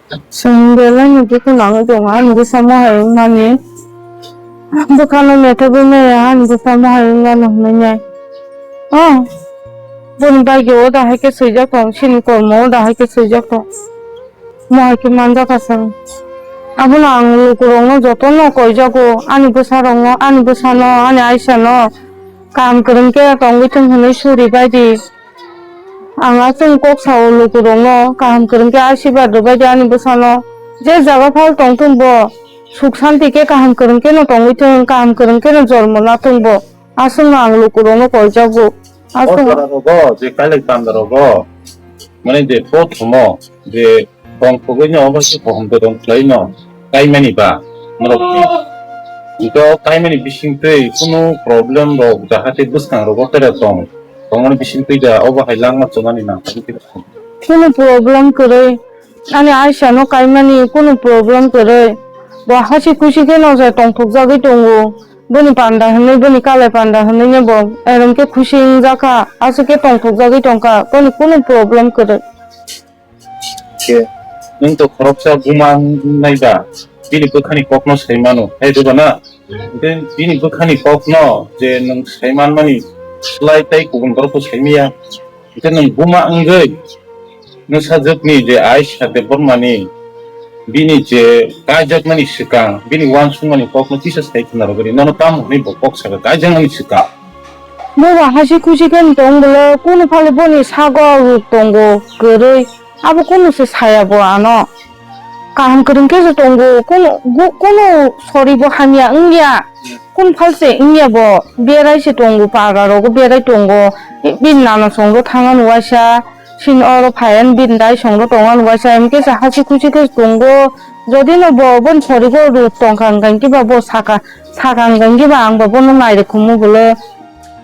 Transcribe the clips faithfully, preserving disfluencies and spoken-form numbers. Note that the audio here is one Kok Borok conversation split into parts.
Chwng belai ni dukhu nangwi tongo, ani bwsa mohai wngmani. Bwkhano methebwi maya, ani bwsa mohai wngmano hwnwi nai. Oh, boni bagwi o da hai khe swijak tong, chini kormo o da hai khe swijak tong. Mohai khe manjak aswk. Abono ang lukurokno jotono koijago, ani bwsarokno, ani bwsano, ani aisano kaham kwrwng khe tongwi thung hwnwi suri bai di. Ang aswk kok sao lukurokno kaham kwrwng khe asirwad rwbai di ani bwsano. Je jaga phal tongthung bo, suk santi khe kaham kwrwng kheno tongwi thung, kaham kwrwng kheno jormo nathung bo. Aswkno ang lukurokno koijago. O Aswk jora rogo je kailai panda rogo, mane je prothomo je tongthogwi no obo se kaham kwrwng khlai no kaimani ba norok ni. Ito kaimani bisingtwi kunu problem rok jahate bwskang rogo tere tong. Tongmani bisingtwi da obo hai langma chumani nang. Kunu problem kwrwi. Ani aisano kaimani kunu problem kwrwi. Bo hasi khusi khe no se tongthokjagwi tongo. Boni panda hwnwi, boni kalai panda hwnwi no bo erom khe khusi wngjakha. Aswk khe tongthokjagwi tongkha. Boni kunu problem kwrwi. Khe nwng to khoroksa buma wngnai ba? Bini bwkhani kokno sai mano. Hai diba na? Hwnkhe bini bwkhani kokno je nwng sai manmani slai tei kubun borokbo sai manya. Hwnkhe nwng buma wngwi nwsajwkni je Aisha Debbarmani bini je kaijakmani swkang, bini uansukmani kokno kisa sai khna rwgwi nono tamo hwnwi bo kok saka kaijakmani swkang. Bo ba hasi khusi khe tong bwle, kunu phale boni sago ruk tongo kwrwi, abo kunu se saya bo ano. Kaham kwrwng khe se tongo, kunu gu-, kunu sori bo hamya wngya. Kun phal se wngya bo, berai se tongo, paga rogo berai tongo. Bini nana songro thangna nuwaisa, sin oro phaiyan bini dai songro tongna nuwaisa, em khe se hasi khusi khe tongo. Jodi no bo boni sorigo ruk tongkha hwnkha hwnkhe ba bo saka, saka hwnkha hwnkhe ba ang bo bono nairwkhumu bwle.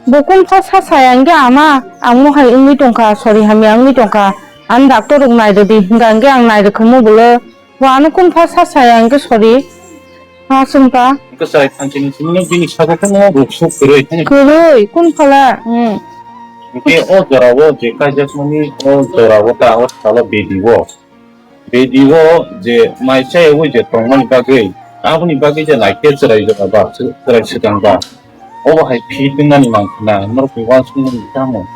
Bo kun phal sa saya hwnkhe ama, ang mohai wngwi tongkha, sori hamya wngwi tongkha. Ang doctor rok nairwdi hwnkha hwnkhe ang nairwkhumu bwle. Bo ano kun pha sa saya hwnkhe sori. Ha chwng ta. Hwnkhe chwrai thanchini simi no bini sago khe no ruk suk kwrwi. Kwrwi kun phala. Hmm. Hwnkhe o jora o je kaijakmani o jora o ta o salo bedi o. Bedi o je mai chaya o je tongmani bagwi. Aboni bagwi je naikhe chwrai jora ba, chwrai swkang ba. Obo hai phi twngnani mankha na, norokni uansukmani tamo?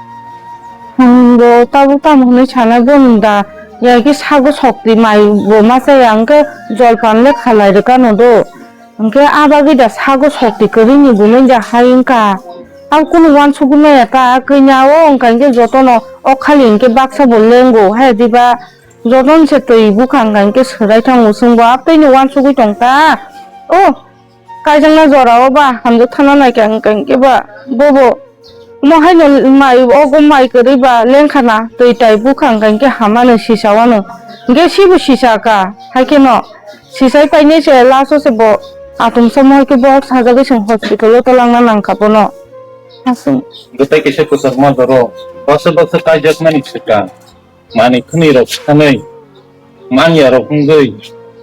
Hmm, bo tabuk tamo hwnwi sana boni da, ya khe sago sokti mai bo ma chaya, hwnkhe jolpan le khalai rwkano do. Hwnkhe a bagwi da sago sokti kwrwini bumui da hai wngkha. Ang kunu uansugwi maya ta, kwina o wngkha hwnkhe jotono o khali hwnkhe baksa bo lengo, hai diba jotono se twi bwkha wngkha hwnkhe swrai thango, chwngbo a twino uansugwi tong ta. O, Kaijakna jora o ba hamjak thangna nai khe ang khe ba bobo mo haino mai ogo mai kwrwi ba lengkha na twi tai bwkha ang khe hamano sisa wano hwnkhe sibo sisa ka hai khe no sisai painai se last o se bo atomsa mo hai khe bo sajagwi chwng hospital o twlangna nangkha bono. Aswk. Gwtai kaisa kwchar ma jora o baksa baksa kaijakmani swkang. Manwi khwnwi rok sanwi manya rok wngwi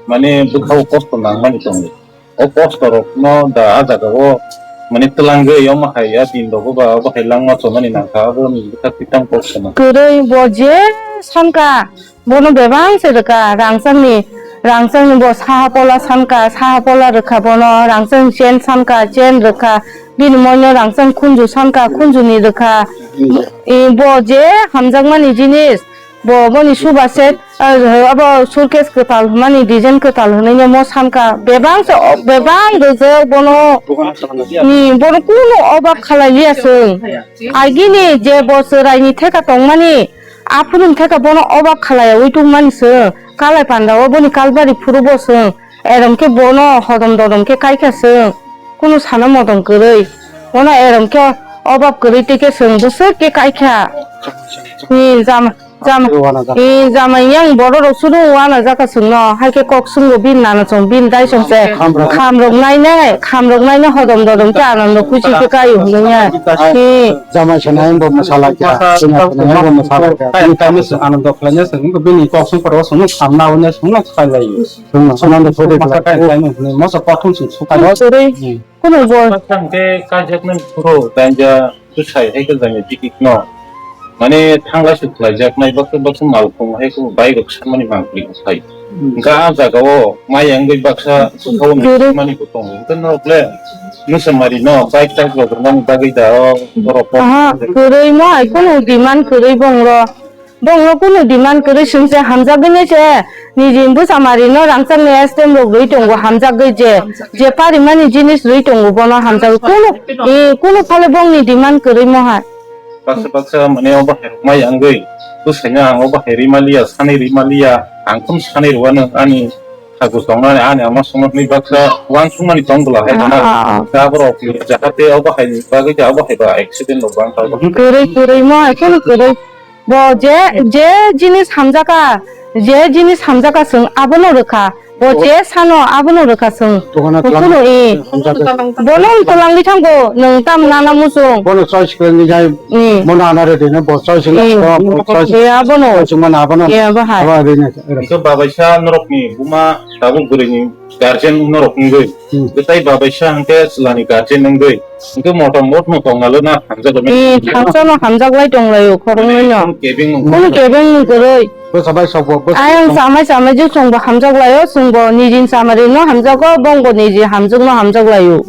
mane bwkha o kosto nangmani tongo. O kosto rok no da a jaga o mane twlangwi omo hai a din rogo ba obo hai langma chomani nangkha abo ni bwkha twi tamo kosto no. Kwrwi bo je sanka bono bebak se rwkha rangchakni, rangchakni bo saha pola sanka, saha pola rwkha bono, rangchakni chain sanka, chain rwkha, bini moino rangchak khunju sanka, khunjuni rwkha. I bo je hamjakmani jinis, Bo boni suba set, ah, abo suitcase kwtal hwnmani design kwtal hwnwi no mo sanka. Bebak se, o, bebak rijak bono. Ni, bono kunu obab khalai liya chwng. Agini je bo chwraini theka tongmani, aphuru theka bono obab khalaiwi tongmani chwng. Kalai panda o boni kalbari phuru bo chwng. Erom khe bono hodom dodom khe kaikha chwng. Kunu sana modom kwrwi. Bono erom khe obab kwrwi twi khe chwng bwswk khe kaikha. Ni jama. Jama, Wana jak. I jama yang borok rok suru wana jaka sungno, hai khe kok sungo bin nana song bin dai song se. Khamrok. Khamrok nainai, khamrok nainai hodom dodom khe anando khusi khe kayo hwnwi ya. I Jamai se nai bo mwsala kya, Masa, sengya se nai bo mwsala kya. Kai, kai, masa anando khlai na song, bini kok sung poro song, khamna hwnwi song, khlai lai. Song, anando thodi masa khlai. Kai, kai, masa kothom song, sukai. Suri. Hmm. Kuno bo. Masa hwnkhe kaijaknani phuru danja bwsai hai khe jani bikikno. Mane thanglai se khlaijaknai baksa baksa malkhung hai khe bike rok sanmani mangpili khlai. Hmm. Hwnkhe ah jagao maya wngwi baksa kwrwi mani bo tongo. Hwnkhe norok le nwsa mari no bike tak rok rwmani bagwi da o borok. Aha, kwrwi mo hai kunu demand kwrwi bongro. Bongno kunu demand kwrwi swngse hamjagwi nai se niji bwsa mari no rangchak ni item rok rwi tongo hamjagwi je, je parimani jinis rwi tongo bono hamjagwi kunu, eh, kunu phale bongni demand kwrwi mo hai. Baksa baksa mane obo hai rok mai wngwi bwsaino ang obo hai rwi maliya, sanai rwi maliya, ang khum sanai rwano ani Hago tongnani ani ama songno hwnwi baksa uansukmani tong bwla hai. Ah, ah, ah. Jaborok jahate obo hai bagwi khe obo hai ba accident rok bang tong. Kwrwi, kwrwi mo hai kheno kwrwi. Bo je, je jinis hamjaka, je jinis hamjaka chwng abono rwkha. Bo je sano abono rwkha chwng. Bono twlangwi thango, nwng tam nana muchung. Bono choice khlai ni jai, hmm, mono ana ready no, bo choice ni, hmm, bo choice. Abono. Choice mano abono. Abo hai. Abo ready no. Ito babaisa norokni buma tabuk bwrwini guardian norok wngwi. Hmm. Tei babaisa hwnkhe chwlani guardian wngwi. Hwnkhe motom motno tongna lwna hamjak lai. Eh, thangsano hamjak lai tong laio, khoroknwino. Kunu kebeng nung kwrwi. Kunu kebeng nung kwrwi. Bwsa bai sokbo, bwsa ayang bai samai samai je chwngbo hamjak laio, chwngbo nijin samarino hamjago, bongbo niji hamjakno hamjak laio.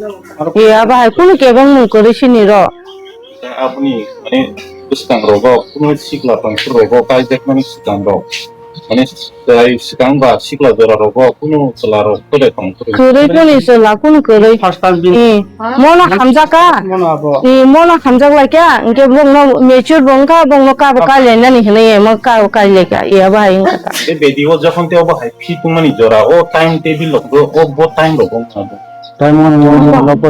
Eh, abo hai kunu kebeng nung kwrwi siniro. Aboni, mane, bwskangrogo, kunu sikla tongthokrogo, kaijakmani swkangrok. Mane, chwrai swkang ba sikla jora rogo kunu chwla rok kwrwi tong kwrwi. Kwrwi kunu chwla kunu kwrwi. First time bini. Eh, mono hamjak kha. Mono abo. Eh, mono hamjak lai kha. Hwnkhe bongno mature bo wngkha, bongno kabo kailainani hinwi, mo kabo kailai kha. Eh, abo hai wngkha. Tei bedi o jokhon tei obo hai fit wngmani jora, o time table rok, o bo time rok wngkha bo. Time wngkha bo. Time wngkha bo,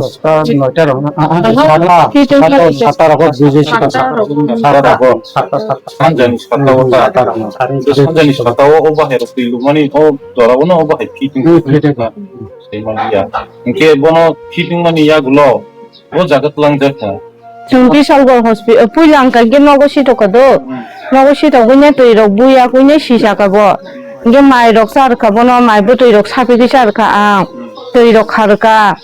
noita rok. Aha. Sata, sata, sata rok, buji sata, sata rok. Sata, sata. Sanjani sata o ta. Sanjani sata o, o bahai rok twi lumani o jora o no o bahai fitting. Hmm, fitting. Sai mani ya. Hwnkhe bono fitting mani yagulo o jaga twlang jak kha. Chwng Bishalgarh hospital, puila ang kha hwnkhe nogo sitokha do. Hmm. Nogo sitokgwino twi rok buya kwino sisakha bo. Hwnkhe mai rok charwkha bono, mai bwtwi rok sapigwi charwkha ang. Hmm. Twi rok kharwkha.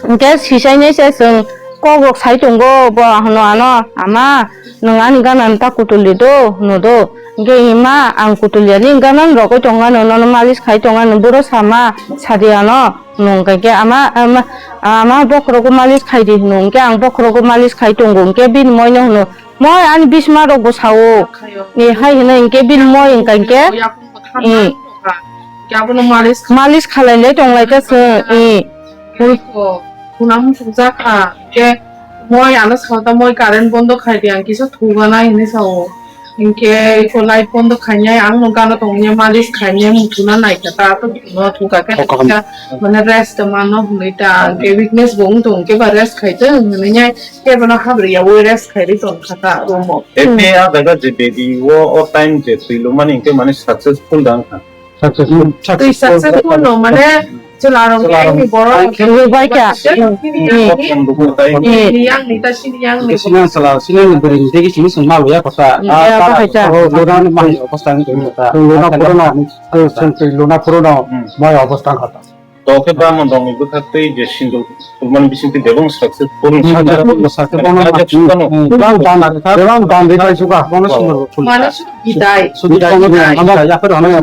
Hwnkhe sisainai se chwng kok rok sai tongo, bo hwno ano, "Ama, nwng ani gana ta kutuli do," hwno do. Hwnkhe ima ang kutuliani gana rogwi tongano, nono malis khai tongano, buro sama sadi ano, hwnkhe ama, ama, ama bokhorogo malis khai di hwno, hwnkhe ang bokhorogo malis khai tongo, hwnkhe bini moino hwno, "Moi ani bisma rokbo sao," ni hai hwno, hwnkhe bini moi hwnkha hwnkhe, Khe abono malis kha. Malis khalai le tong lai ta se, eh. Moi ko, khuna muchung jak kha. Khe moi ano sao ta, "Moi current bondo khai di, ang kisa thuganai," hinwi sao. Hinkhe iko light bondo khainai, ang no gana tongni malis khainai, muchuna nai kha ta, to no thuka khe, mane rest mano hinwi ta, ang khe weakness bo wng tong khe ba rest khai tong hinwi nai, khe bono habri ya wi rest khai ri tong kha ta room o. Ephe a jaga je baby o, o time je twi lumani hinkhe mane successful dang kha. Successful. Twi successful no mane chwla rok ni borok rok ni yang ni ta sini yang ni. Sini yang chwla, sini yang bwrwi ni degi sini sung ma luya kota. Ah, ta bahai ta. Oh, luna ni mai obostha ni kota. Luna puro no, sung twi luna puro no mai obostha kota. To khe bamon rok ni bwkhak tei je sindul Kurmani bising twi bebak successful. Successful, successful. Bebak dan, bebak dan ri pai suka. Bono sundor. Mane bidai. Bidai.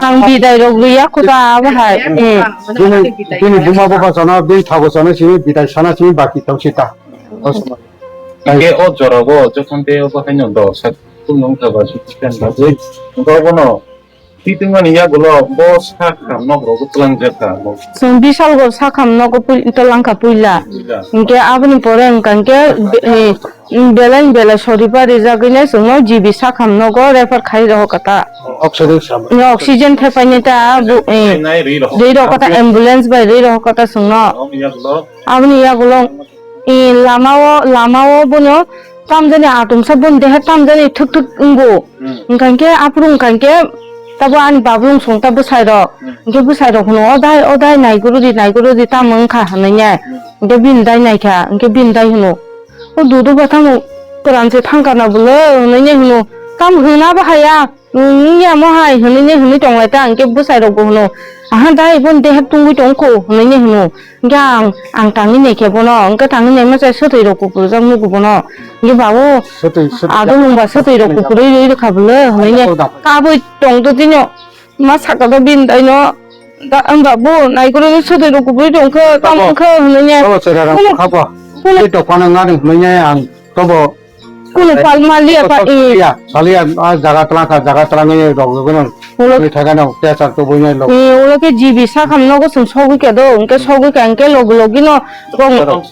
Ang bidai rok riya khuda bahai. Bini, bini buma bupha sana, bini thago sana sini bidai sana sini baki tau sita. Ke o jora bo jokhon te o bahai no do successful nung thaba successful ba je. Bono Twi tongmani yagulo bo sakham nok rogo twlang jak kha bo. Chwng Bishalgarh sakham nogo pui-, twlang kha puila. Puila. Hinkhe aboni pore wngkha hinkhe be-, eh, belai belai soriba rijagwino chwngno G B sakham nogo refer khai rohor kha ta. Oxygen sama. Ni oxygen thepaini ta bu, eh, nai ri rohor. Ri rohor kha ta, ambulance bai ri rohor kha ta chwngno. Aboni yagulo. Aboni yagulo, eh, lamao, lamao bono tamjani atumsa boni deha tamjani thwk thwk wngo. Hmm. Hwnkha hinkhe aphuru hwnkha hinkhe tabo ani babulung song ta bwsai rok. Hmm. Hinkhe bwsai rok hwno, "O dai, o dai, naiguru di, naiguru di, tamo wngkha," hinwi nai. Hmm. Hinkhe bini dai naikha, hinkhe bini dai hwno, "O dudu ba tamo kwran se thangkha na bwle," hinwi nai hwno. Tamo hwna bo haya. Wngya mo hai hwnwi ne hwnwi tong lai ta, hwnkhe bwsai rok bo hwno, "Aha dai, bo dehe tungwi tong kho," hwnwi ne hwno. Hwnkhe ang, ang tangwi nai khe bono, hwnkhe tangwi naima chai swtwi rok kuphurjak nugo bono. Hwnkhe babu, Swtwi, swtwi. Ado nwng ba swtwi rok kuphurwi rwi rwkha bwle, hwnwi ne. Ano, kabwi tong to tino, ma saka do bini dai no, da, ang babu, nai koro swtwi rok kuphurwi tong khe, tamo khe, hwnwi ne. Tamo chwrai rok kuno, khabo. Kuno. Tei dophano ngani hwnwi ne ang tobo. Kuno palma liya pa, eh. Iya, saliya, ah, jaga twlang kha, jaga twlang ngai rok rok no. Ulo. Ni thaga no, tei char to bui nai lok. Eh, ulo ke G B sakam nogo song sogwi kha do, hwnkhe sogwi kha, hwnkhe logi logi no, kong,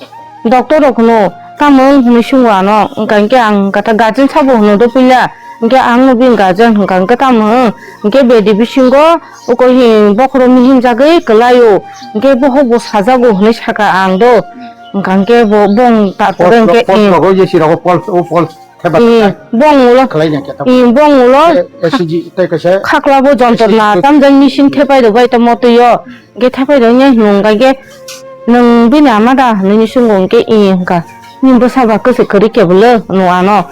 doctor rok no, tamo hwnwi swngo ano, hwnkha hwnkhe ang kata guardian sabo hwno do puila, hwnkhe ang no bini guardian hwnkha hwnkhe tamo, hwnkhe bedi bisingo, uko hi bokhorok ni hinjagwi kwlaio, hwnkhe bohok bo sajago hwnwi sakha ang do. Hwnkha hwnkhe bo bong ta Pol, pore hwnkhe, pol, eh. Rogo jesi rogo pol, o pol theba Eh, theba. Bong ulo. Khlai na khe ta. Eh, bong ulo. Eh, S C G tei kaisa. Khakla bo jontor na S C G. Tamjani machine thepai rw bai tamo twi o. Hwnkhe thepai rw nya hwnka hwnkhe nwng bini ama da hwnwi ni swngo hwnkhe eh hwnkha. Nini bwsa ba kwswk kwrwi khe bwle hwnwi ano.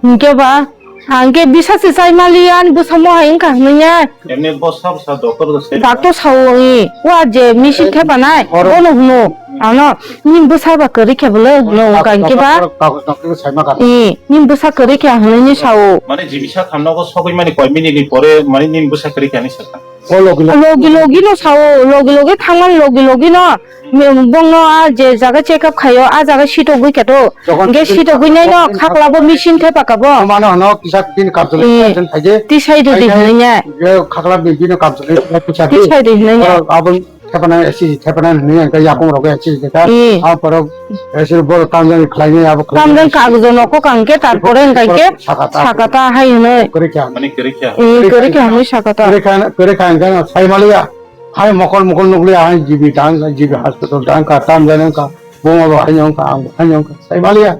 Hwnkhe ba Ang khe bisa se chai mali ani bwsamo hai wngkha hwnwi ya. Emni bwsa bwsa doctor rok se. Doctor sao wngwi. Wa je machine thepanai. Oro. Bono hwno. Ano, nini bwsa ba kwrwi khe bwle hwno wngkha hwnkhe ba. Doctor, doctor, doctor sai ma kha. Eh, nini bwsa kwrwi khe hwnwi ni sao. Mane jibisa khamna go sogwi mani koi minute ni pore mane nini bwsa kwrwi khe ani sakha. O logi logi. Logi logi no sao, logi logi thangmani logi logi no. Bongno a je jaga check up khaio, a jaga sitogwi khe to. Jokhon Hwnkhe sitogwi nai no khakla bo machine thepaka bo. Mano hano kisa tin kapjole Eh, tin thaje. Tisai rwdi hwnwi ne. Khakla bini kapjole kisa di. Tisai rwdi hwnwi ne. Oro abon thepana S C G thepana hwnwi ang yakung rok S C G kha. Eh. A poro S C G boro tamjani khlainai abo khlainai. Tamjani kagujo nokho kang khe tarpore hwnkha khe sakata. Sakata hai hwnwi. Kwrwi kha. Mani kwrwi kha. Eh, kwrwi kha hwnwi sakata. Kwrwi kha, kwrwi kha hwnkhe sai maliya. Hai mokol mokol nukliya, hai G B dang, G B hospital dang, ka tam jani wngkha, buma bo hai wngkha, ang bo hai wngkha, sai maliya.